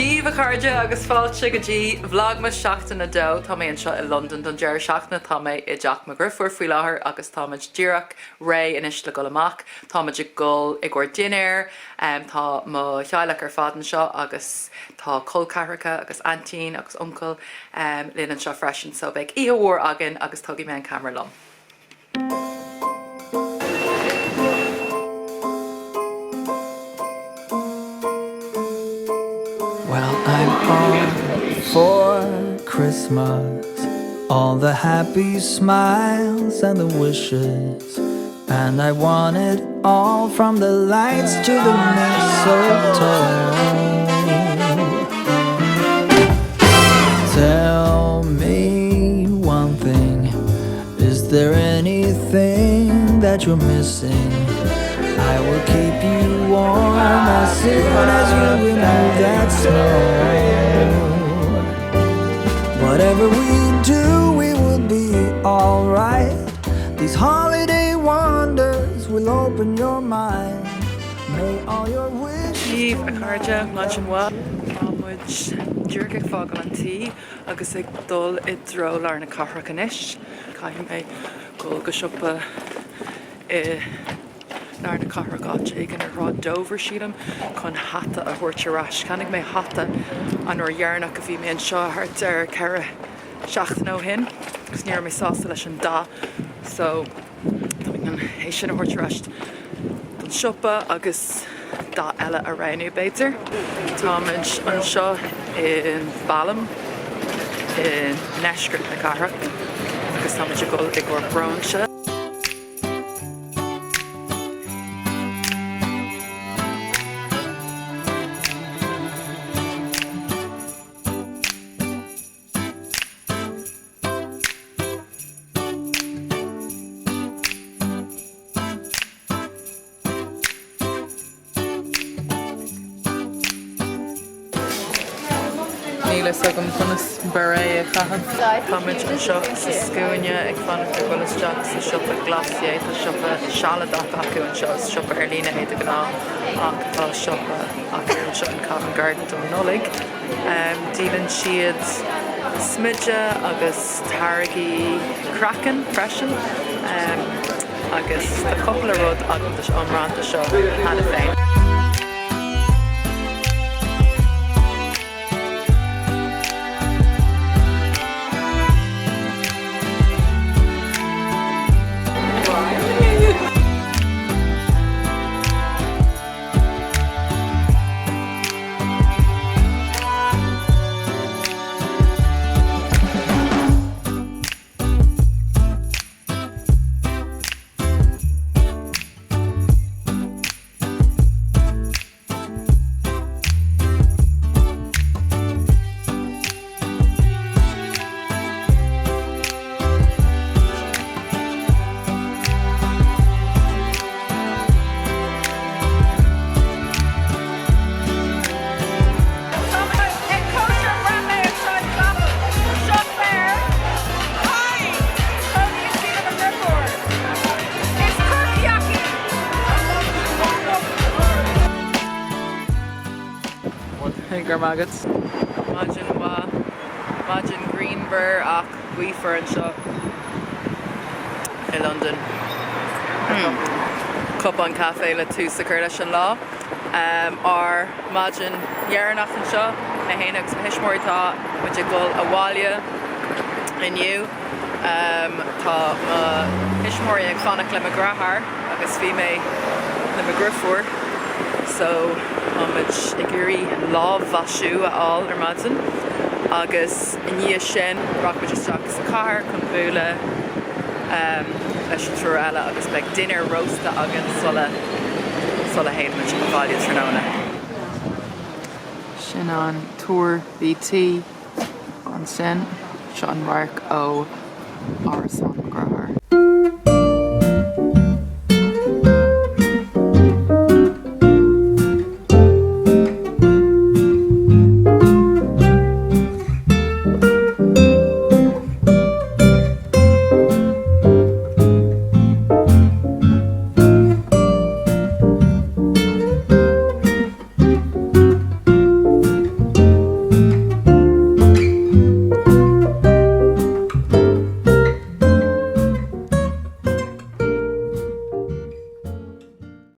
Dia daoibh a chairde agus fáilte go dtí Vlogmas Seachtain 2. Tá mé anseo i Londain don deireadh seachtaine. Tá mé i dteach mo dheirfiúr faoi láthair agus táimid díreach réidh anois le dul amach. Táimid ag dul i gcomhair dinnéir. Tá mo theaghlach ar fad anseo agus tá col ceathracha agus aintín agus uncail linn anseo freisin so beidh oíche mhór againn agus tógfaidh mé an ceamara liom. Well I'm all for Christmas All the happy smiles and the wishes And I want it all from the lights to the mistletoe Tell me one thing Is there anything that you're missing? I will keep you warm as soon as you remove that snow Whatever we do, we will be alright These holiday wonders will open your mind May all your wishes Dia daoibh a chairde, maidin mhaith. Tá muid díreach ag fágáil an tí agus ag dul i dtreo lár na cathrach anois. Caithfidh mé dul go siopa i lár na cathrach áit éigin ar Shráid Dover sílim chun hata a thabhairt ar ais. Cheannaigh mé hata an uair dheireanach a bhí mé anseo thart ar 4 seachtaine ó shin agus ní raibh mé sásta leis an dath so tá mé chun é sin a thabhairt ar ais don siopa agus dath eile a roghnú b'fhéidir. Táimid anseo in Balham i ndeisceart na cathrach agus táimid ag dul i gcomhair bróinse. Níl fhios agam conas beret a chaitheamh. Táimid anseo sa scuaine ag fanacht le dul isteach sa siopa Glossier. Tá siopa sealadach acu anseo. Is siopa ar líne é de ghnáth ach tá siopa acu anseo in Covent Garden don Nollaig. Díolann siad smideadh agus táirgí craicinn freisin agus tá cúpla rud agam ón mbranda seo cheana féin. Ag cóisir breithe anseo in Balham. Seo fear. Hi! Cónaíonn sí le mo dheirfiúr. Is Corcaíoch í! Go raibh maith agat. Maidin mhaith. Maidin ghrianmhar ach gaofar anseo i Londain. Cupán caife le tús a chur leis an lá. Ár maidin dheireanach anseo, mé féin agus mo thuismitheoirí, tá muid ag dul abhaile inniu. Tá mo thuismitheoirí ag fanacht le mo dheartháir agus bhí mé le mo dheirfiúr so tá muid ag iarraidh lámh-mhaisiú a fháil ar maidin agus i ndiaidh sin rachaidh muid isteach sa chathair chun bualadh leis an triúr eile agus beidh dinnéar rósta againn sula sula théann muid abhaile tráthnóna. Sin an Túr BT ansin. Seo an radharc ó árasán.